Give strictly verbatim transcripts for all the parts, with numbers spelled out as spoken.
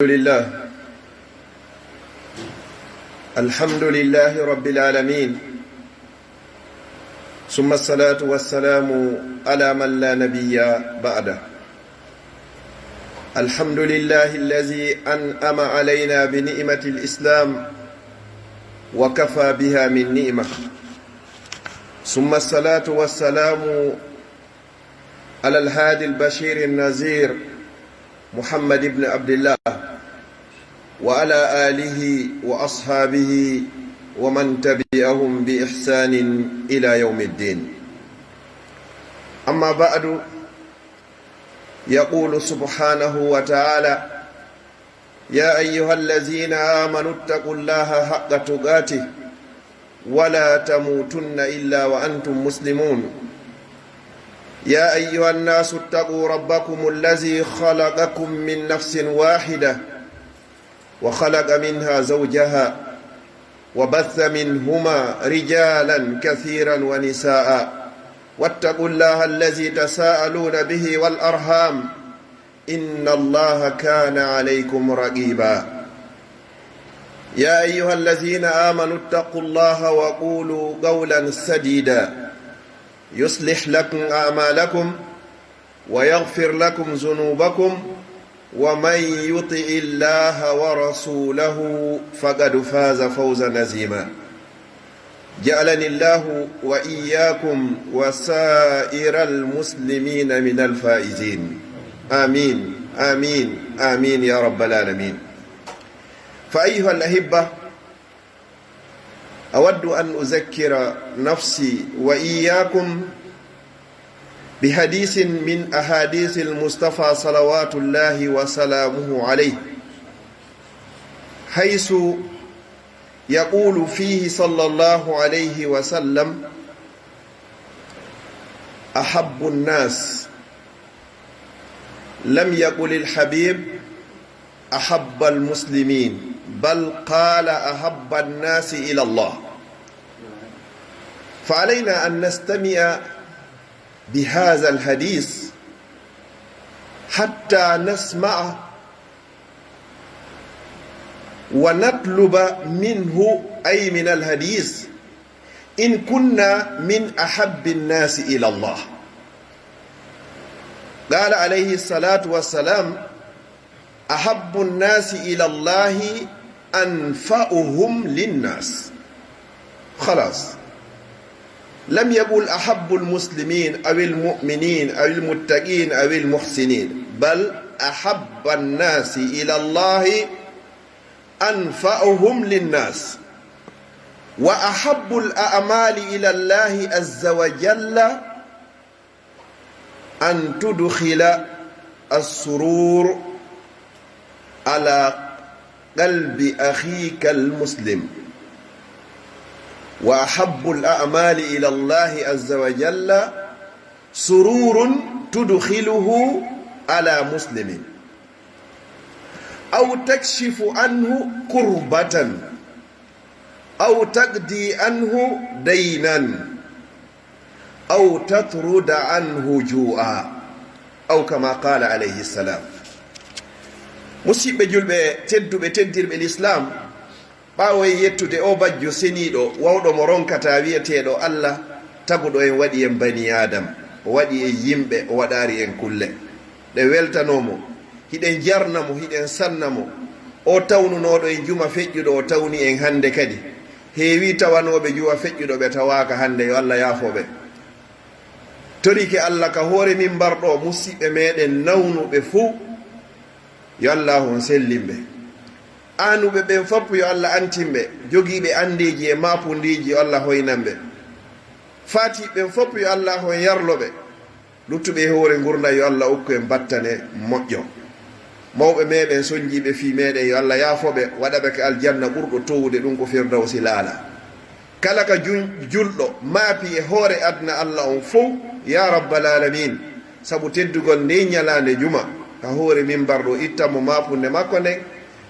لله. الحمد لله رب العالمين. ثم الصلاة والسلام على من لا نبي بعده. الحمد لله الذي أنعم علينا بنعمة الإسلام وكفى بها من نعمة. ثم الصلاة والسلام على الهادي البشير النذير محمد بن عبد الله وعلى آله وأصحابه ومن تبعهم بإحسان إلى يوم الدين. أما بعد، يقول سبحانه وتعالى: يا أيها الذين آمنوا اتقوا الله حق تقاته ولا تموتن إلا وأنتم مسلمون. يا أيها الناس اتقوا ربكم الذي خلقكم من نفس واحدة وخلق منها زوجها وبث منهما رجالا كثيرا ونساء واتقوا الله الذي تساءلون به والأرحام إن الله كان عليكم رقيبا. يا أيها الذين آمنوا اتقوا الله وقولوا قولا سديدا يصلح لكم أعمالكم ويغفر لكم ذنوبكم ومن يطع الله ورسوله فقد فاز فوزا عظيما. جعلني الله وإياكم وسائر المسلمين من الفائزين. آمين، آمين، آمين يا رب العالمين. فأيها الأحبة، أود أن أذكر نفسي وإياكم بحديث من أحاديث المصطفى صلوات الله وسلامه عليه، حيث يقول فيه صلى الله عليه وسلم: أحب الناس، لم يقل الحبيب أحب المسلمين، بل قال أحب الناس إلى الله. فعلينا أن نستمع بهذا الحديث حتى نسمع ونطلب منه، أي من الحديث، إن كنا من أحب الناس إلى الله. قال عليه الصلاة والسلام: أحب الناس إلى الله أنفعهم للناس. خلاص، لم يقل أحب المسلمين أو المؤمنين أو المتقين أو المحسنين، بل أحب الناس إلى الله أنفعهم للناس. وأحب الأعمال إلى الله عز وجل أن تدخل السرور على قلب أخيك المسلم. وأحب الأعمال إلى الله عز وجل سرور تدخله على مسلم، أو تكشف عنه كربة، أو تقضي عنه دينا، أو تطرد عنه جوعا، أو كما قال عليه السلام. Musiɗɓe julɓe tedduɓe, teddirɓe Lislaam, ɓaawo en yettude o bajjo seniiɗo, wawɗo mo ronkataa, wi'eteeɗo Allah, taguɗo en, waɗi en banii Aadam, o waɗi en yimɓe, o waɗaari en kulle ɗe weltanoo mo. Hiɗen jarna mo, hiɗen sanna mo. O tawnunooɗo en juma feƴƴuɗo, o tawni en hannde kadi. Heewii tawanooɓe juma feƴƴuɗo ɓe tawaaka hannde, yo Allah yaafo ɓe. Torike Allah ka hoore mimbar ɗo, musiɓɓe meɗen nawnuɓe fuu, yo Allah on sellin ɓe. Aanuɓe ɓen fof, yo Allah antin ɓe. Jogiiɓe anndeeji e maapundiiji, yo Allah hoynan ɓe. Faatiiɓe ɓen fof, yo Allah on yarlo ɓe. Luttuɓe e hoore ngurndan, yo Allah okku en battane moƴƴo. Mawɓe meɗen sonjiiɓe fii meɗen, yo Allah yaafo ɓe, waɗa ɓe ka aljanna ɓurɗo towude, ɗun ko Firdawsi Laala. Kala ka jun-, julɗo maapi e hoore aduna Allah on fow, yaa Rabbal Aalamiin, sabu teddugol nden ñalaande juma, ka hoore mimbar ɗo, ittan mo maapunde makko nden,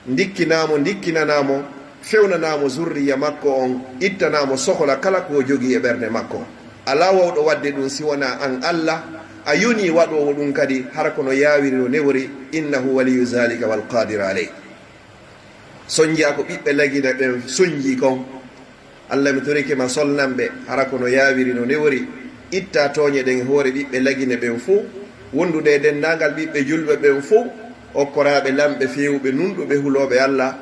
ndikkinaa mo, ndikkinanaa mo, fewnanaa mo zurriya makko on, ittanaa mo sokola kala ko o jogii e ɓernde makko. Alaa wawɗo waɗde ɗun si wonaa an Allah, A yoni waɗoowo ɗum kadi, hara kono yaawiri no newori, innahu waliyu zalika wal qadiru alayh. Sonja ko ɓiɓɓe lagine ɓen sonji kon. Allah, mi torike ma, solnan ɓe, hara kono yaawiri no newori. Itta tooñe ɗen e hoore ɓiɓɓe lagine ɓen fow, wondude e denndaangal ɓiɓɓe julɓe ɓen fow, okkoraaɓe lamɓe feewuɓe nunɗuɓe hulooɓe Allah,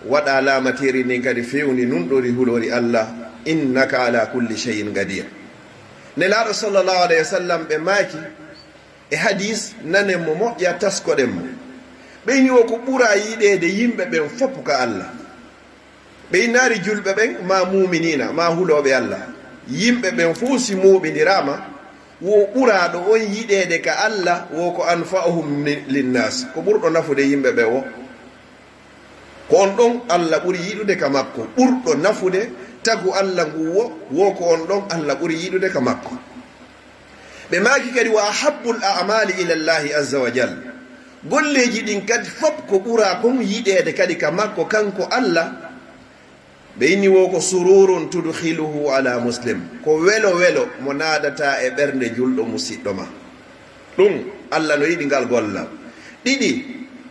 waɗa laamateeri ndin kadi fewndi nunɗori hulori Allah, innaka ala kulli shay'in qadir. Nelaaɗo sallallahu alayhi wa sallam ɓe maaki e hadis, nanen mo moƴƴa, taskoɗen mo. Ɓeyni wo ko ɓura yiɗeede yimɓe ɓen fof ka Allah. Ɓe innaari julɓe ɓen, ma muuminiina, ma hulooɓe Allah. Yimɓe ɓen fof si mooɓindiraama, wo ɓuraaɗo on yiɗeede ka Allah, wo ko anfa'uhum ni-, linnaas, ko ɓurɗo nafude yimɓe ɓe wo. Ko on ɗon Allah ɓuri yiɗude ka makko, ɓurɗo nafude tagu Allah ngu wo, wo ko on ɗon Allah ɓuri yiɗude ka makko. Ɓe maaki kadi, wa ahabbul a'mali ila Allahi azza wa jal. Golleeji ɗin kadi fop ko ɓura kon yiɗeede kadi ka makko kanko Allah. Ɓe inni wo ko sururun tudkhiluhu ala muslim, ko welo welo mo naadata e ɓernde julɗo musiɗɗo ma. Ɗum, Allah no yiɗi ngal gollal. Ɗiɗi,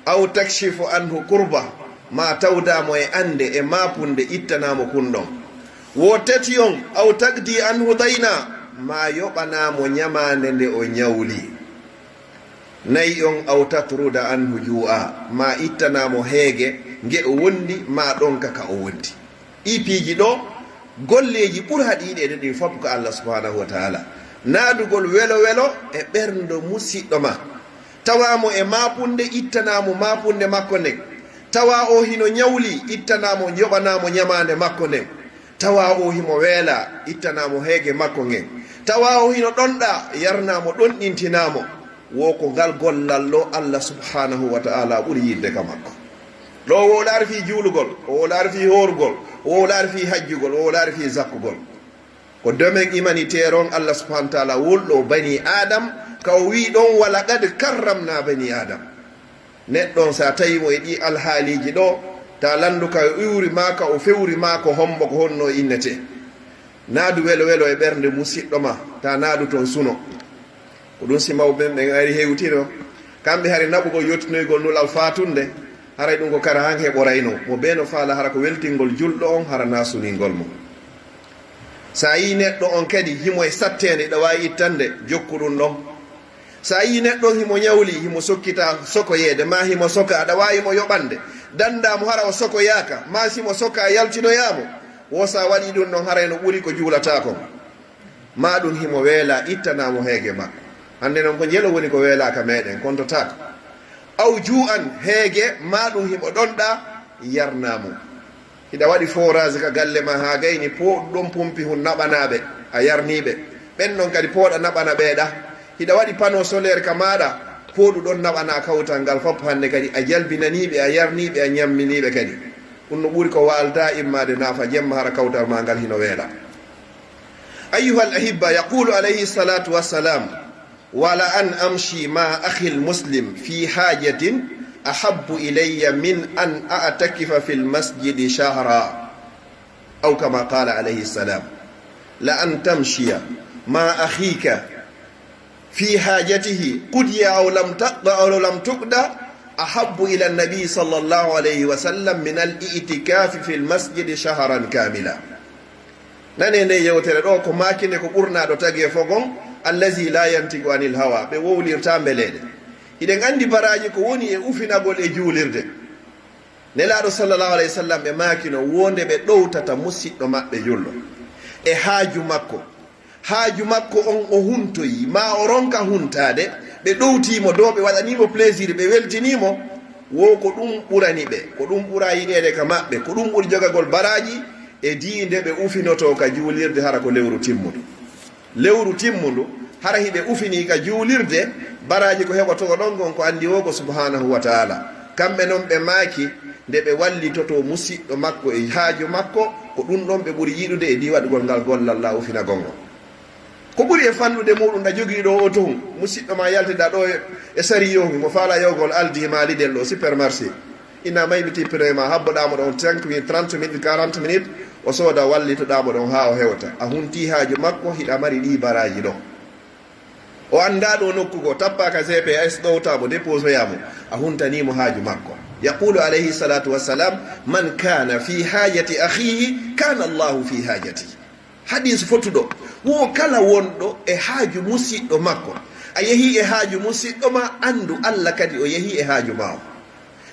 aw takshifu anhu kurba, ma tawda mo e annde e maapunde, ittana mo kun ɗon. Wo tati on, aw taqdi anhu dayna, ma yoɓana mo ñamaande nde o ñawli. Nayi on, aw tatruda anhu juu'a, ma ittana mo heege nge o wondi, ma ɗonka ka o wondi. Ɗii piiji ɗoo, golleeji ɓuraaɗi yiɗeede ɗin fof ko Allah subhanahu wa ta'ala. Naadugol welo welo e ɓerndo musiɗɗo ma. Tawa mo e maapunde, ittana mo maapunde makko nden. Tawa o hino ñawli, ittana mo, yoɓana mo ñamaande makko nden. Tawa o himo weela, ittana mo heege makko ngen. Tawa o hino ɗonɗa, yarna mo ɗonɗintina mo. Wo ko ngal gollal ɗo Allah subhanahu wa ta'ala ɓuri yiɗde ka makko. Ɗo wo laari fii juulugol, wo laari fii hoorugol, wo laari fii hajjugol, wo laari fii zakkugol. Ko domaine humanitaire on Allah subhanahu wa ta'ala wolɗo bani Adam, ka o wi ɗon, "Wa laqad karramna bani Adam." Neɗɗo on, sa tawi mo e ɗi alhaaliiji ɗo, ta landu ka o iwri ma, ka o fewri ma, ko hombo, ko honno o innete. Naadu welo welo e ɓernde musiɗɗo ma, ta naadu ton suno. Ko ɗum si mawɓe ɓen ɓen ari hewtino, kamɓe hari naɓugol yottinoygol nulal faatunde, haray ɗum ko kara han heɓorayno. Mo bee no faala hara ko weltingol julɗo on, hara na suningol mo. Sa yii neɗɗo on kadi himo e satteende, iɗa waawi ittande, jokku ɗum ɗon. Sa yii neɗɗo on himo ñawli, himo sokkita sokoyeede, ma himo soka, aɗa waawi mo yoɓande, dannda mo hara o sokoyaaka, ma si mo soka yaltinoyaa mo, wo sa waɗii ɗum ɗon haray no ɓuri ko juulataa kon. Ma ɗum himo weela, ittana mo heege makko. Hannde non ko njelo woni ko weelaaka meɗen, kontotaako. Aw juu'an, heege, ma ɗum himo ɗonɗa, yarna mo. Hiɗa waɗi forage ka galle ma haa gayni, pooɗu ɗon pompi hun naɓanaaɓe, a yarniiɓe. Ɓen ɗon kadi pooɗa naɓana ɓeeɗa. Hiɗa waɗi panneau solaire ka maaɗa, pooɗu ɗon naɓana kawtal ngal fof hannde kadi, a jalbinaniiɓe, a yarniiɓe, a ñamminiiɓe kadi. Ɗum no ɓuri ko waalta immaade naafa jemma hara kawtal ma ngal hino weela. Ayyuhal ahibba, yaqulu alayhi salatu wassalam, wala an amshi ma akhil muslim fi hajatin ahabbu ilayya min an a'takifa fil masjidi shahra. Aw kama qala alayhi salam, la an tamshiya ma akhika fi hajatihi qudiya aw lam taqda aw lam tuqda ahabbu ila nabi sallallahu alayhi wa sallam min al i'tikafi fil masjidi shahran kamila. Nane nde yewtere ɗo ko maakinde ko ɓurnaaɗo tagee fof gon, allazi la yantiqu anil hawa, ɓe wowlirta mbeleeɗe. Hiɗen anndi baraaji ko woni e ufinagol e juulirde. Nelaaɗo sallallahu alayhi wa sallam ɓe maakino wonde ɓe ɗowtata musiɗɗo maɓɓe julɗo e haaju makko. Haaju makko on o huntoyi, ma o ronka huntaade, ɓe ɗowtii mo, do ɓe waɗanii mo plaisir, ɓe weltinii mo, wo ko ɗum ɓurani ɓe, ko ɗum ɓura yiɗeede ka maɓɓe, ko ɗum ɓuri jogagol baraaji e diinde ɓe ufinotoo ka juulirde hara ko lewru timmundu. Lewru timmundu, hara hiɓe ufinii ka juulirde, baraaji ko heɓotoo ɗon kon ko anndi wo ko subhanahu wa ta'ala. Kamɓe non ɓe maaki, nde ɓe wallitotoo musiɗɗo makko e haaju makko, ko ɗum ɗon ɓe ɓuri yiɗude e di waɗugol ngal gollal la ufinagol ngol. Ko ɓuri e fanɗude muɗum, ɗa jogii ɗo o tohum, musiɗɗo ma yaltida ɗo e, e sari yohum, mo faala yogol aldi e maali del ɗo, supermarché. Ina maybiti pneu ma, habboɗa mo ɗon cinq minutes, trente minutes, quarante minutes, o sooda wallitoɗa mo ɗon haa o hewta. A hunti haaju makko, hiɗa mari ɗi baraaji ɗo. O anndaa ɗo nokku goo, tappaa ka G P S, ɗowtaa mo, deposoyaa mo, a huntanimo haaju makko. Yaqulu alayhi salatu wassalam, man kana fi hajati akhihi kana Allahu fi hajati. Hadis fotuɗo, wo kala wonɗo e haaju musiɗɗo makko, a yehi e haaju musiɗɗo ma, anndu Allah kadi o yehi e haaju ma o.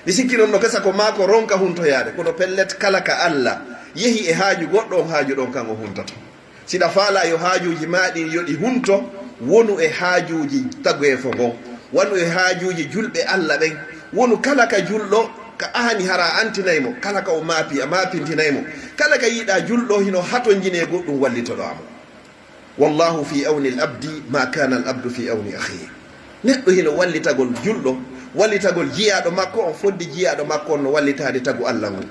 Mi sikki non no kesa ko maako ronka huntoyaade, kono pellet kala ka Allah yehi e haaju goɗɗo, on haaju ɗon kan o huntoto. Siɗa faala yo haajuuji maa ɗin yo ɗi hunto, wonu e haajuuji tageefo ngon, wonu e haajuuji julɓe Allah ɓen, wonu kala ka julɗo ka ahani hara a antinay mo, kala ka o maapi a maapintinay mo, kala ka yiɗa julɗo hino hatonjine goɗɗum wallitoɗo amo. Wallahu fi awni al abdi ma kana al abdu fi awni akhihi. Neɗɗo hino wallitagol julɗo, wallitagol jiyaaɗo makko on fodde jiyaaɗo makko on no wallitaade tagu Allah ngun.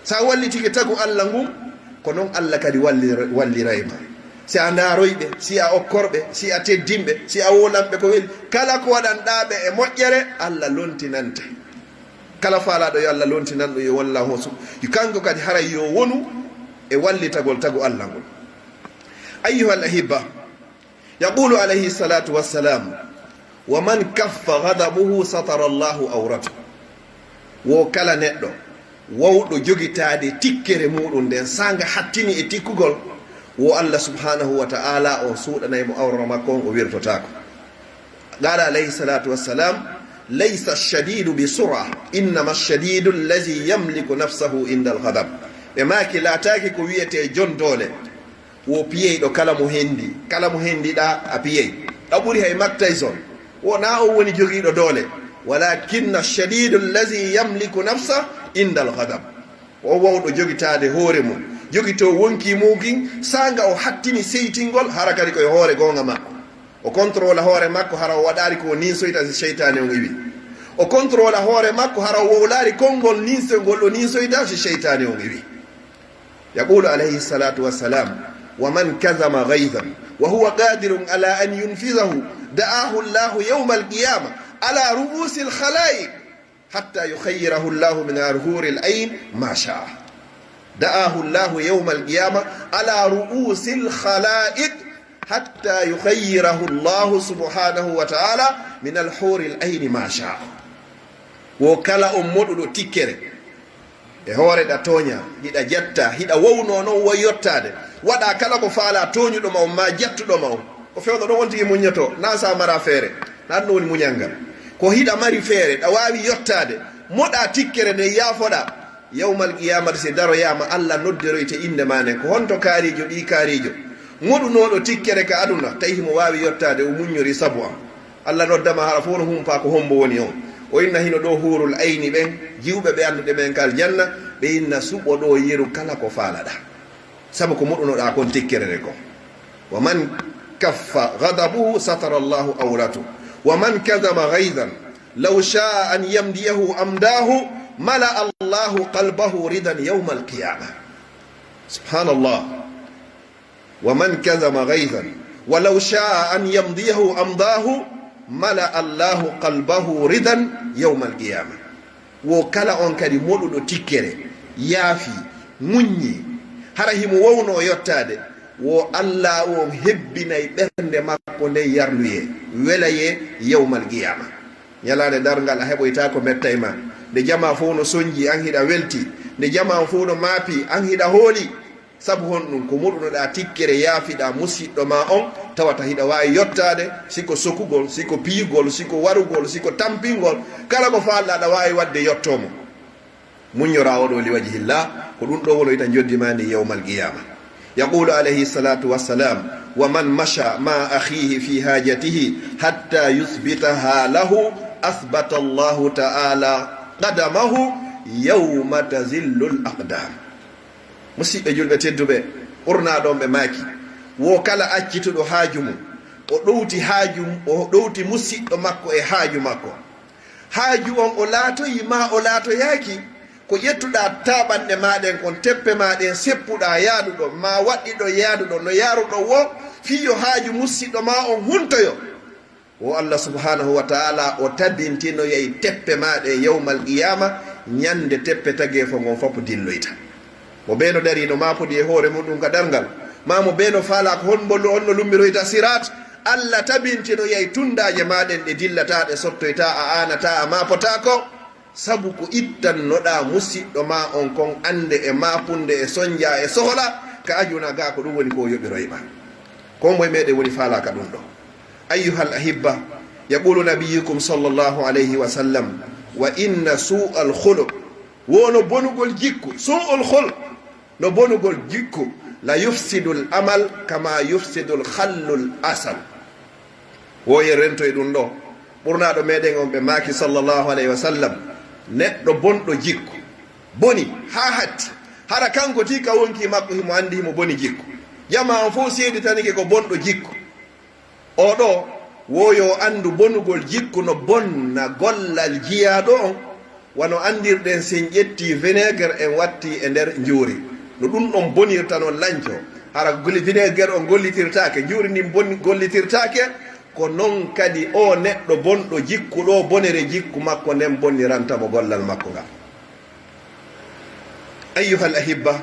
Sa wallitike tagu Allah ngun, ko non Allah kadi wallir-, walliray ma. Si a ndaaroy ɓe, si a okkor ɓe, si a teddin ɓe, si a wowlan ɓe ko weli, kala ko waɗanɗaa ɓe e moƴƴere, Allah lontinante. Kala faalaaɗo yo Allah lontinan ɗum, yo walla hosu, yo kanko kadi haray yo wonu e wallitagol tagu Allah ngol. Ayyuhal ahibba, yaqulu alayhi salatu wassalam, wa man kaffa ghadabuhu satara Allahu awratahu. Wo kala neɗɗo wawɗo jogitaade tikkere muɗum nden, saanga hattini e tikkugol, wo Allah subhanahu wa ta'ala on suuɗanay mo awra makko on, o wirtotaako. Qala alayhi salatu wassalam, laysa ash-shadidu bi sur'a, innama ash-shadidu allazi yamliku nafsahu inda al-ghadab. Ɓe maaki, laataaki ko wiyetee jon doole, wo piyeyɗo kala mo hendi, kala mo hendiɗaa a piyey. A ɓuri hay Mike Tyson. Wonaa on woni jogiiɗo doole. Walakinna ash-shadidu allazi yamliku nafsa inda al-ghadab. O wawɗo jogitaade hoore mum, jogitoo wonkii mum kin, saanga o hattini seytingol, hara kadi ko e hoore goonga makko. O contrôla hoore makko, hara o waɗaali ko o ninsoyta si seytaane on iwi. O contrôla hoore makko, hara o wowlaali konngol ninsengol o ninsoyta si seytaane on iwi. Yaqulu alayhi salatu wassalam, wa man kazama ghayzan wa huwa qadirun ala an yunfizahu, da'ahu Allahu yawma al-qiyama ala ru'usi al-khalaiq hatta yukhayyirahu Allahu min al-huri al-ayn ma sha'a. Da'ahu Allahu yawma al-qiyama ala ru'usi al-khalaiq hatta yukhayyirahu Allahu subhanahu wa ta'ala min al-huri al-ayn ma sha'a. Wo kala on moɗuɗo tikkere, e hoore ɗa tooña, hiɗa jatta, hiɗa wowno non wo yottaade, waɗa kala ko faala tooñuɗo ma on ma jattuɗo ma on. Ko fewndo ɗon on tigi muññoto, na sa mara feere, na ɗum woni muñal ngal. Ko hiɗa mari feere, ɗa waawi yottaade, moɗa tikkere nden yaafoɗa. Yawmal qiyamata si daroyama, Allah noddiroyte innde ma nden. Ko honto kaarijo ɓii kaarijo? Moɗunooɗo tikkere ka aduna, tawi himo waawi yottaade, o muññori sabu am. Allah noddama hara fof no humpa ko hombo woni on. O inna hino ɗo huurul ayni ɓen, jiwɓe ɓe annduɗe ɓen ka aljanna, ɓe inna suɓo ɗo yeru kala ko faalaɗa. Sabu ko moɗunoɗa kon tikkere nde kon. Wa man kaffa ghadabuhu satara Allahu awratu. Wa man kazama ghayzan law sha'a an yamdiyahu amdahu mala Allahu qalbahu ridan yawmal qiyamah. Subhanallah. Wa man kazama ghayzan wa law sha'a an yamdiyahu amdahu mala Allahu qalbahu ridan yawmal qiyamah. Wo kala on kadi moɗuɗo tikkere, yaafi, muññi, hara himo wowno yottaade, wo Allah on hebbinay ɓernde makko nden yarluyee, welayee yawmal qiyamah. Ñalaande darngal a heɓoytaako mettay ma. Nde jamaa fof no sonji, an hiɗa welti. Nde jamaa fof no maapi, an hiɗa hooli. Sabu honɗum? Ko moɗunoɗa tikkere yaafiɗa musiɗɗo ma on, tawata hiɗa waawi yottaade, si ko sokugol, si ko piyugol, si ko warugol, si ko tampingol, kala ko faalɗa aɗa waawi waɗde yotto mo. Muññora oɗo li wajhillah, ko ɗum ɗo wonoyta njoddi ma ndi yawmal qiyama. Yaqulu alayhi salatu wassalam, wa man masha ma akhihi fi hajatihi hatta yuthbitaha lahu, athbata Allahu ta'ala qadamahu yawma tazillu al aqdam. Musiɓɓe julɓe tedduɓe, ɓurnaaɗo on ɓe maaki, wo kala accituɗo haaju mum, o ɗowti haaju, o ɗowti musiɗɗo makko e haaju makko. Haaju on o laatoyi ma o laatoyaaki, ko ƴettuɗaa taaɓanɗe maa ɗen kon, teppe maa ɗen, seppuɗaa yaaduɗo, ma waɗɗiɗo yaaduɗo, no yaaruɗo wo, fii yo haaju musiɗɗo maa on huntoyo. Wo Allah subhanahu wa ta'ala o tabintinoyay teppe maa ɗe yawmal qiyama, ñande teppe tageefo ngon fof dilloyta. Mo bee no darii no maapodi e hoore muɗum ka darngal, ma mo bee no faalaa ko honbo lo-, on no lummiroyta sirat, Allah tabintinoyay tunndaaje maa ɗen ɗe dillataa, ɗe sottoytaa, a aanataa, a maapotaako, sabu ko ittannoɗaa musiɗɗo maa on kon annde e maapunde e sonnjaa e sohola ka ajuna gaa, ko ɗum woni ko o yoɓiroy ma. Ko moye meɗen woni faalaaka ɗum ɗo? Ayyuhal ahibba, yaqulu nabiyukum sallallahu alayhi wa sallam, wa inna su'al khuluq, wono bonugol jikku, su'ul khuluq, no bonugol jikku, la yufsidul amal kama yufsidul khallul asal. Wo yen rentoy ɗum ɗo. Ɓurnaaɗo meɗen on ɓe maaki sallallahu alayhi wa sallam, neɗɗo bonɗo jikku, boni haa hatti, hara kanko tii ka wonki makko himo anndi himo boni jikku. Jamaa on fof seeditanike ko bonɗo jikku. Oo ɗoo, wo yo anndu bonugol jikku no bonna gollal jiyaaɗo on, wano anndirɗen si en ƴettii vinaigre en wattii e nder njuuri. No ɗum ɗon bonirta non lanco, hara goli-, vinaigre on gollitirtaake, njuuri ndin boni gollitirtaake, ko non kadi oo neɗɗo bonɗo jikku ɗoo, bonere jikku makko nden bonniranta mo gollal makko ngal. Ayyuhal ahibba,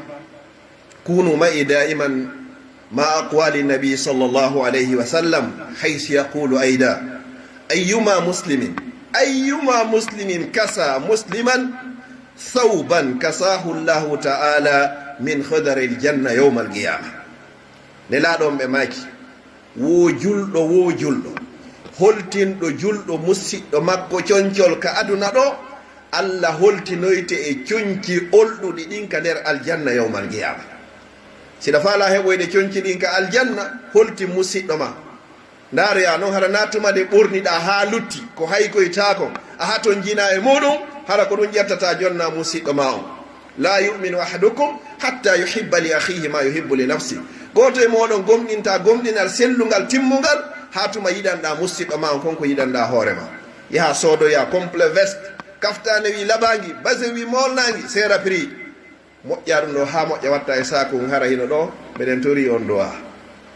كونوا معي دائما مع أقوال النبي صلى الله عليه وسلم، حيث يقول أيضا: أيما مسلم، أيما مسلم كسا مسلما ثوبا كساه الله تعالى من خضر الجنة يوم القيامة. Nelaaɗo on ɓe maaki, wo julɗo, wo julɗo, holtinɗo julɗo musiɗɗo makko concol ka aduna ɗo, Alla holtinoyte e conci olɗuɗi ɗin ka nder aljanna yawmal qiyaama. Si ɗa faalaa heɓoyde conci ɗin ka aljanna, holtin musiɗɗo ma. Ndaaroyaa non, hara naa tuma nde ɓorniɗaa haa lutti, ko haykoytaako, a hatonjinaa e muuɗum, hara ko ɗum ƴettataa jonnaa musiɗɗo ma on. لا يؤمن أحدكم حتى يحب لأخيه ما يحب لنفسه. Gooto e mooɗon gomɗintaa gomɗinal sellungal timmungal, haa tuma yiɗanɗaa musiɗɗo ma on kon ko yiɗanɗaa hoore ma. Yaha soodoyaa complet veste, kaftaane wii labaangi, base wii moolnaangi, seera prix. Moƴƴaa ɗum ɗo haa moƴƴa, watta e saaku ngun, hara hino ɗo, meɗen torii on du'aa.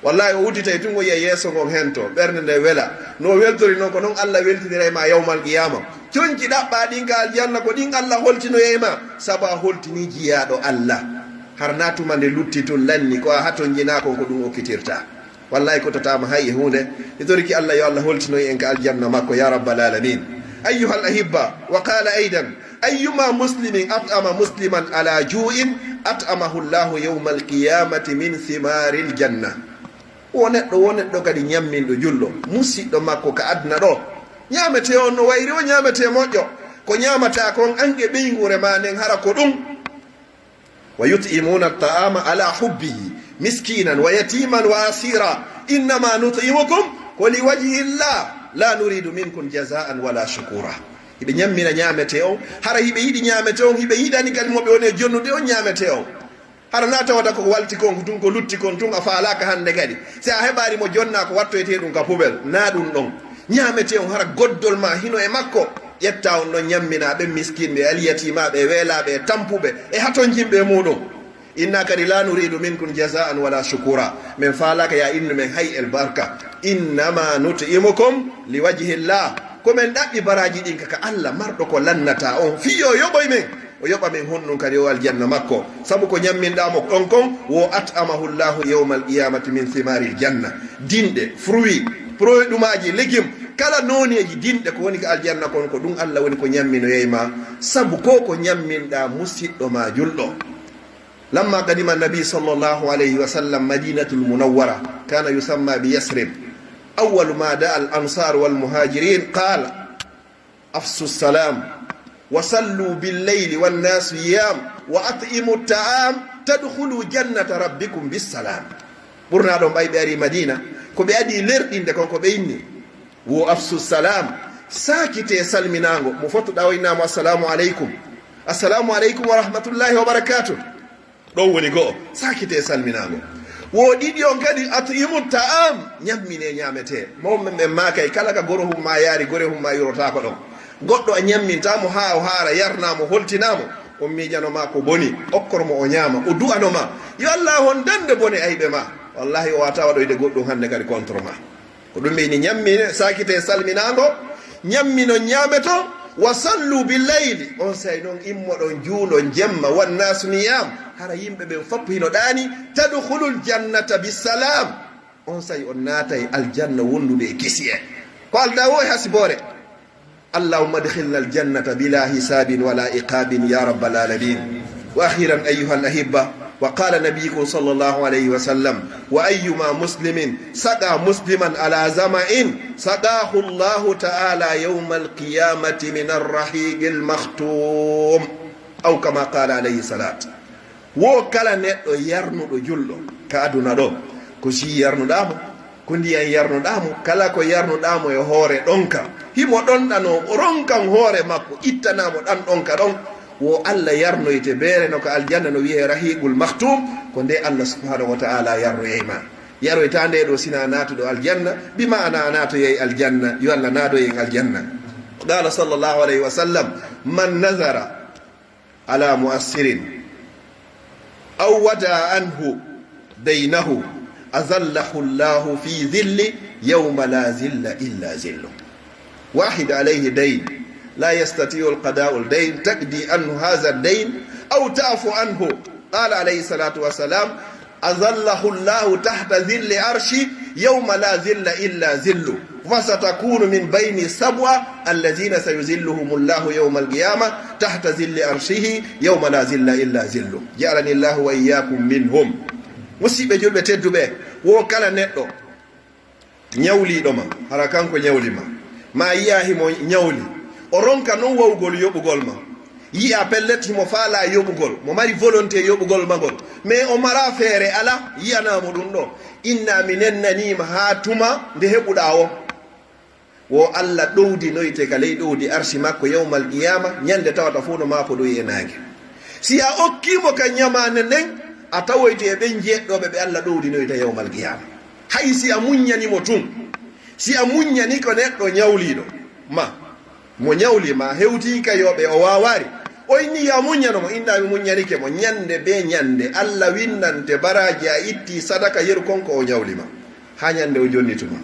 Wallaahi, o udditay tun, o yi'a yeeso ngon hento, ɓernde nden wela. No o weltori non, ko non Alla weltiniray ma yawmal qiyaama. Conci ɗaɓɓaa ɗin ka aljanna, ko ɗin Alla holtinoyay ma, sabu a holtinii jiyaaɗo Alla. Hara naa tuma nde lutti tun lanni, ko a hatonjinaa kon, ko ɗum okkitirtaa. Wallaahi, kototaama hay e huunde. Mi torike Alla, yo Alla holtinoy en ka aljanna makko, ya rabbal aalamiin. Ayyuhal ahibba, wa qaala aydan, أيما مسلم أطعم مسلما على جوع أطعمه الله يوم القيامة من ثمار الجنة. Wo neɗɗo, wo neɗɗo kadi ñamminɗo julɗo, musiɗɗo makko ka aduna ɗo. Ñaametee on no wayri, o ñaametee moƴƴo. Ko ñaamataa kon an e ɓeynguure maa nden, hara ko ɗum. ويطعمون الطعام على حبه مسكينا ويتيما وأسيرا إنما نطعمكم لوجه الله لا نريد منكم جزاء ولا شكورا. Hiɓe ñammina ñaametee on, hara hiɓe yiɗi ñaametee on, hiɓe yiɗani kadi mo ɓe woni e jonnude on ñaametee on. Hara naa tawata ko walti kon, ko tun ko lutti kon, tun a faalaaka hannde kadi. Si a heɓaali mo jonnaa, ko wattoytee ɗum ka poubelle, naa ɗum ɗon. Ñaametee on, hara goddol ma hino e makko. Ƴetta on ɗon ñammina ɓen miskinɓe, e alyatiimaaɓe, e weelaaɓe, e tampuɓe, e hatonjinɓe e muuɗum. Inna kadi لا نريد منكم جزاء ولا شكورا. Men faalaaka ya innu men hay el barka. إنما نطعمكم لوجه الله. Ko men ɗaɓɓi baraaji ɗin ka, ka Alla marɗo ko lannataa on. Fii yo yoɓoy men. O yoɓa men honɗun kadi o aljanna makko. Sabu ko ñamminɗaa mo ɗon kon, wo أطعمه الله يوم القيامة من ثمار الجنة. Dinɗe, fruit, produit ɗumaaji, légume, kala nooneeji dinɗe ko woni ka aljanna kon, ko ɗum Alla woni ko ñamminoyay ma. Sabu ko ko ñamminɗaa musiɗɗo ma julɗo. لما قدم النبي صلى الله عليه وسلم مدينة المنورة كان يسمى بيثرب. أول ما دعا الأنصار والمهاجرين قال: أفشوا السلام وصلوا بالليل والناس نيام وأطعموا الطعام تدخلوا جنة ربكم بالسلام. Ɓurnaaɗo on ɓay ɓe ari Madiina, ko ɓe adii lerɗinde kon ko ɓe inni. Wo أفشوا السلام, saakitee salminaango. Mo fottuɗaa o innaa mo: السلام عليكم. السلام عليكم ورحمة الله وبركاته. Ɗon woni go'o, saakitee salminaango. Wo ɗiɗi on kadi, أطعموا الطعام, ñamminee ñaametee. Mawɓe men ɓen maakay, kala ka gorohun maa yaari, gorehun maa yurotaako ɗon. Goɗɗo a ñammintaa mo haa o haara, yarnaa mo, holtinaa mo, on miijano ma ko boni, okkor mo o ñaama, o du'ano ma. Yo Allaahu on dannde bone ayɓe maa. Wallaahi, o waawataa waɗoyde goɗɗum hannde kadi contre maa. Ko ɗum ɓe ini ñammine, saakitee salminaango, ñamminon ñaameton, وصلوا بالليل, onsay non immoɗon juulon jemma, والناس نيام, hara yimɓe ɓen fof hino ɗaani, تدخلوا الجنة بالسلام, Onsay on naatay aljanna wondude e kisi en. Ko aldaa wo e hasiboore. اللهم ادخلنا الجنة بلا حساب ولا عقاب يا رب العالمين. وأخيرا أيها الأحبة، وقال نبيكم صلى الله عليه وسلم: وأيما مسلم سقى مسلما على ظمأ سقاه الله تعالى يوم القيامة من الرحيق المختوم. أو كما قال عليه الصلاة. Wo kala neɗɗo yarnuɗo julɗo ka aduna ɗo, ko si yarnuɗaa mo, ko ndiyan yarnuɗaa mo, kala ko yarnuɗaa mo e hoore ɗonka, himo ɗonɗanoo, o ronkan hoore makko, ittanaa mo ɗan ɗonka ɗon, wo Alla yarnoyte beere no ka aljanna no wi'ee Rahiqul Makhtum, ko nde Alla subhanahu wa ta'ala yarnoyay ma. Yaroytaa nde ɗo sina naatuɗo aljanna, bi ma'ana a naatoyay aljanna, yo Alla naadoy en aljanna. قال صلى الله عليه وسلم: من نذر على مؤسر أو ودع عنه دينه أظله الله في ظل يوم لا ظل إلا ظله. واحد عليه دين لا يستطيع القضاء الدين، تقضي عنه هذا الدين أو تعفو عنه. قال عليه الصلاة والسلام: أظله الله تحت ظل عرشه يوم لا ظل إلا ظله، فستكون من بين السبعة الذين سيظلهم الله يوم القيامة تحت ظل عرشه يوم لا ظل إلا ظله. جعلني الله وإياكم منهم. Musiɓɓe julɓe tedduɓe, wo kala neɗɗo ñawliiɗo ma, hara kanko ñawli ma, ma yi'a himo ñawli, o ronka non wawugol yoɓugol ma, yi'a pellet himo faalaa yoɓugol, mo mari volonté yoɓugol ma ngol, mais o maraa feere, alaa, yi'anaa mo ɗun ɗo. Inna mi nennanii ma haa tuma nde heɓuɗaa o. Wo Alla ɗowdinoyte ka ley ɗowdi arsi makko yawmal qiyaama, ñande tawata fow no maapoɗoyi e naange. Si a okkii mo ka ñamaande nden, a tawoyte e ɓen jeeɗiɗo ɓe Alla ɗowdinoyta yawmal qiyaama. Hay si a muññani mo tun, si a muññani ko neɗɗo ñawliiɗo ma, mo ñawli ma, hewtii ka yoɓe o waawaari, o inni yo a muññano mo, inna mi muññanike mo, ñande bee ñande, Alla winnante baraaji a ittii sadaka yeru kon ko o ñawli ma, haa ñande o jonnitu ma.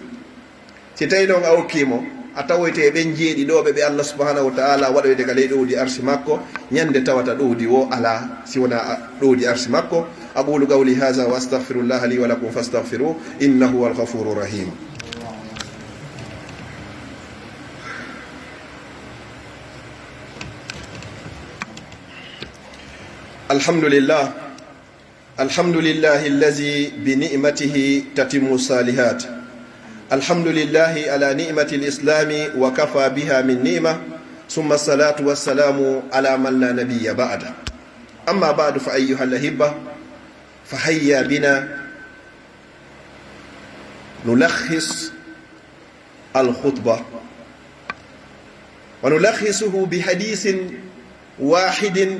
Si tawii non a okkii mo, a tawoyte e ɓen jeeɗiɗo ɓe ɓe Alla subhanahu wa ta'ala waɗoyde ka ley ɗowdi arsi makko, ñande tawata ɗowdi wo alaa, si wonaa a-, ɗowdi arsi makko. أقول قولي هذا وأستغفر الله لي ولكم فاستغفروه إنه هو الغفور الرحيم. الحمد لله. الحمد لله الذي بنعمته تتم الصالحات. الحمد لله على نعمة الإسلام وكفى بها من نعمة، ثم الصلاة والسلام على من لا نبي بعده. أما بعد، فأيها الأحبة، فهيا بنا نلخص الخطبة، ونلخصه بحديث واحد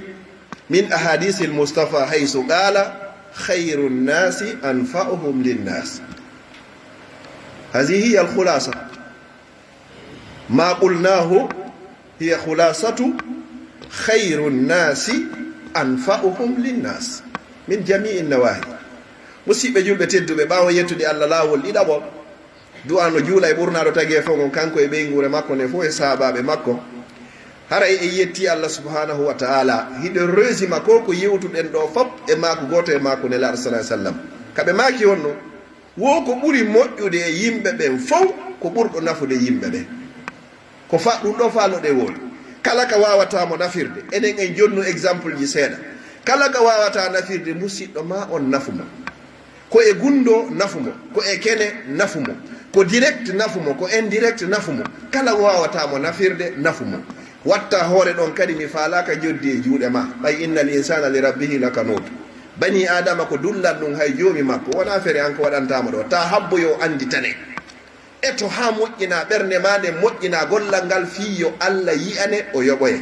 من أحاديث المصطفى، حيث قال: خير الناس أنفعهم للناس. هذه هي الخلاصة، ما قلناه هي خلاصة: خير الناس أنفعهم للناس من جميع النواحي. Musiɓɓe julɓe tedduɓe, ɓaawo yettude Alla laawol ɗiɗaɓol, du'a no juula e ɓurnaaɗo tagee fow ngon, kanko e ɓeynguure makko nden fow e sahaabaaɓe makko. Haray en yettii Alla subhanahu wa ta'ala, hiɗen resima ko ko yewtuɗen ɗoo fow e maaku gooto e maaku Nelaaɗo sallallahu alaihi wasallam. Ka ɓe maaki honno, wo ko ɓuri moƴƴude e yimɓe ɓen fow, ko ɓurɗo nafude yimɓe ɓen. Ko fa-, ɗun ɗoo faaloɗen woni. Kala ka waawataa mo nafirde, enen en jonnu exemple ji seeɗa. Kala ka waawataa nafirde musiɗɗo maa on, nafu mo. Ko e gunndoo, nafu mo. Ko e kene, nafu mo. Ko direct, nafu mo. Ko indirect, nafu mo. Kala ko waawataa mo nafirde, nafu mo. Watta hoore ɗon kadi, mi faalaaka njoddi e juuɗe maa. Ɓay innal insana li rabbihi lakanut. Banii Aadama ko dullan ɗun hay Joomi makko. Wonaa feere an ko waɗantaa mo ɗoo. Taa habbo yo annditane. Eto haa moƴƴinaa ɓernde maa nden, moƴƴinaa gollal ngal fii yo Alla yi'ane, o yoɓoye.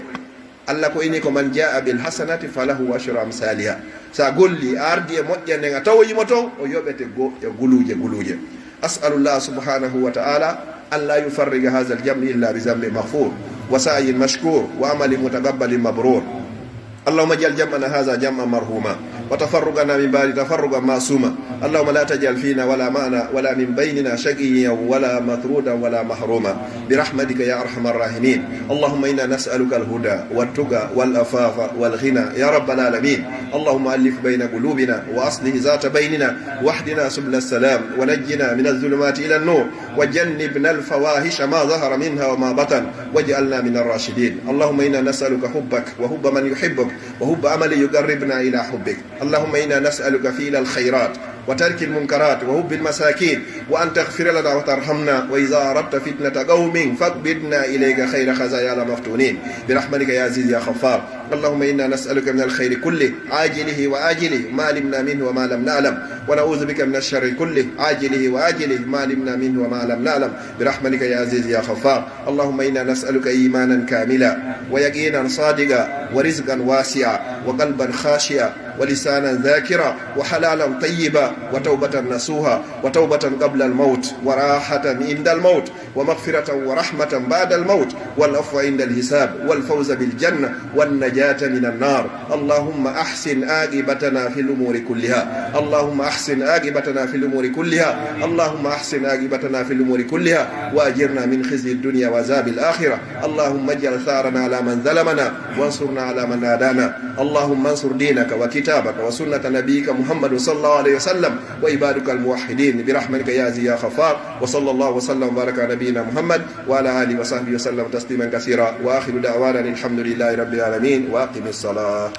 Alla ko inni ko, "Man jaa'a bil hasanati falahu ashru amsaliha." So a gollii, a ardii e moƴƴere nden, a tawoyi mo ton, o yoɓete go-, e guluuje, guluuje. أسأل الله سبحانه وتعالى أن لا يفرق هذا الجمع إلا بذنب مغفور وسعي مشكور وعمل متقبل مبرور. اللهم اجعل جمعنا هذا جمعا مرحوما وتفرقنا من بعده تفرقا معصوما. اللهم لا تجعل فينا ولا معنا ولا من بيننا شقيا ولا مطرودا ولا محروما برحمتك يا أرحم الراحمين. اللهم إنا نسألك الهدى والتقى والعفاف والغنى يا رب العالمين. اللهم ألف بين قلوبنا وأصلح ذات بيننا واهدنا سبل السلام ونجنا من الظلمات إلى النور وجنبنا الفواحش ما ظهر منها وما بطن واجعلنا من الراشدين. اللهم إنا نسألك حبك وحب من يحبك وحب عمل يقربنا إلى حبك. اللهم إنا نسألك فعل الخيرات وترك المنكرات وحب المساكين وأن تغفر لنا وترحمنا وإذا أردت فتنة قوم فاقبضنا إليك خير خزايا المفتونين برحمتك يا عزيز يا غفار. اللهم إنا نسألك من الخير كله عاجله وآجله ما علمنا منه وما لم نعلم ونعوذ بك من الشر كله عاجله وآجله ما علمنا منه وما لم نعلم برحمتك يا عزيز يا غفار. اللهم إنا نسألك إيمانا كاملا ويقينا صادقا ورزقا واسعا وقلبا خاشعا ولسانا ذاكرا وحلالا طيبا وتوبة نصوحا وتوبة قبل الموت وراحة عند الموت ومغفرة ورحمة بعد الموت والعفو عند الحساب والفوز بالجنة والنجاة من النار. اللهم أحسن عاقبتنا في الأمور كلها. اللهم أحسن عاقبتنا في الأمور كلها. اللهم أحسن عاقبتنا في الأمور كلها وأجرنا من خزي الدنيا وعذاب الآخرة. اللهم اجعل ثارنا على من ظلمنا وانصرنا على من عادانا. اللهم انصر دينك وكتابك وسنة نبيك محمد صلى الله عليه وسلم وعبادك الموحدين برحمتك يا عزيز يا غفار. وصلى الله وسلم وبارك على نبينا محمد وعلى آله وصحبه وسلم تسليما كثيرا. وآخر دعوانا الحمد لله رب العالمين. وأقم الصلاة.